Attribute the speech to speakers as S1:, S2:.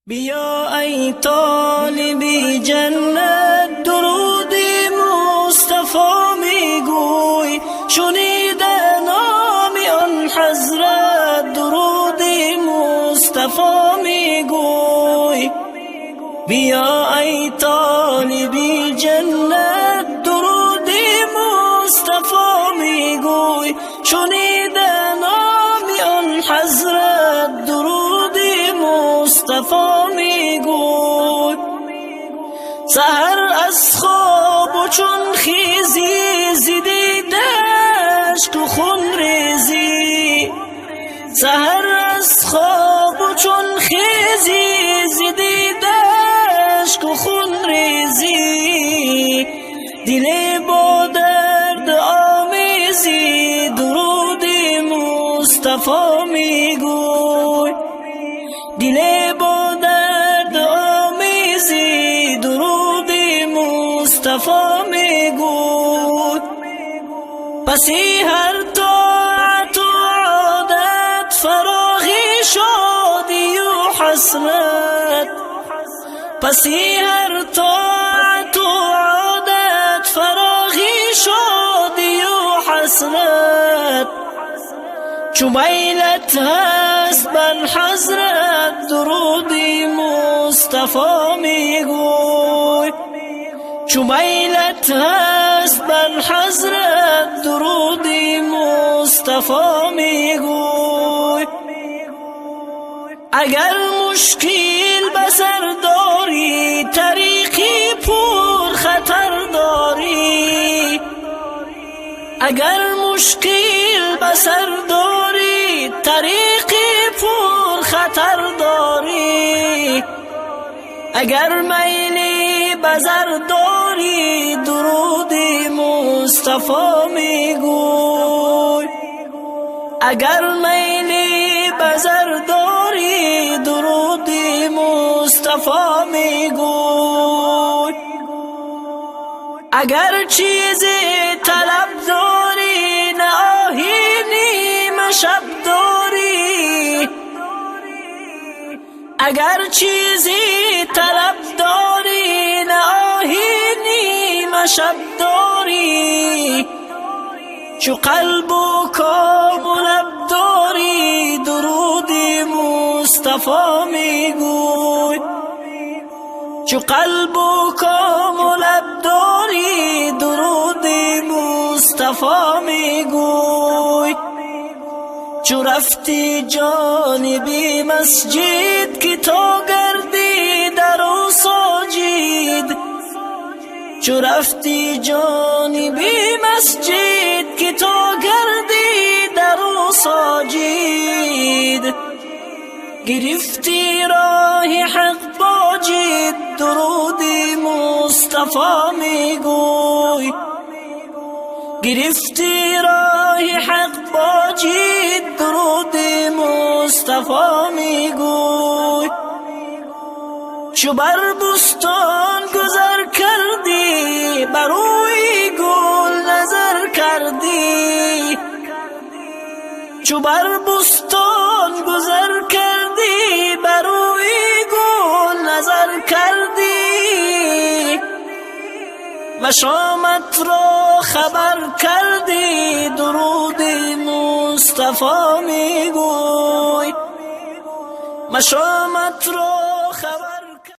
S1: Биё, эй толиби ҷаннат, дуруди Мустафо мегӯй. Шунида номи он ҳазрат, дуруди Мустафо мегӯй. Биё, эй толиби ҷаннат, дуруди Мустафо мегӯй. Шунида номи он ҳазрат, дуруди Мустафо мегӯй. Саҳар аз хоб чун хезӣ, зи дида ашку хун резӣ. Саҳар аз хоб чун хезӣ, зи дида ашку хун резӣ. Дил бо дард омезӣ, дуруди Мустафо мегӯй. Дил бо дард омезӣ, дуруди Мустафо мегӯй. Паси ҳар тоату одат, фароғи шодию ҳасрат. Паси ҳар тоату одат, фароғи шодию ҳасрат. Чу майлат ҳаст бар ҳазрат, дуруди Мустафо мегӯй. Чу майлат ҳаст бар ҳазрат, дуруди Мустафо мегӯй. Агар мушкил ба сар дорӣ, тариқи пур хатар дорӣ. Агар мушкил ба сар дорӣ, тариқи пур хатар дорӣ. Агар майли ба зар дорӣ, дуруди Мустафо мегӯй. Агар майли ба зар дорӣ, дуруди Мустафо мегӯй. Агар чизе талаб дорӣ, на оҳи нимашаб дорӣ. Агар чизе талаб дорӣ, на оҳи нимашаб дорӣ. Чу қалбу кому лаб дорӣ, дуруди Мустафо мегӯй. Чу қалбу кому лаб дорӣ, дуруди Мустафо мегӯй. Чу рафтӣ ҷониби масҷид, ки то гардӣ дар ӯ соҷид. Чу рафтӣ ҷониби масҷид, ки то гардӣ дар ӯ соҷид. Гирифтӣ роҳи ҳақ боҷид, дуруди Мустафо мегӯй. Гирифтӣ роҳи ҳақ боҷид, дуруди Мустафо мегӯй. Чу бар бӯстон гузар кардӣ, бар рӯи гул назар кардӣ. Чу бар бӯстон гузар кардӣ, бар рӯи гул назар кардӣ. Машомат ро хабар кардӣ, дуруди Мустафо мегӯй. Машомат ро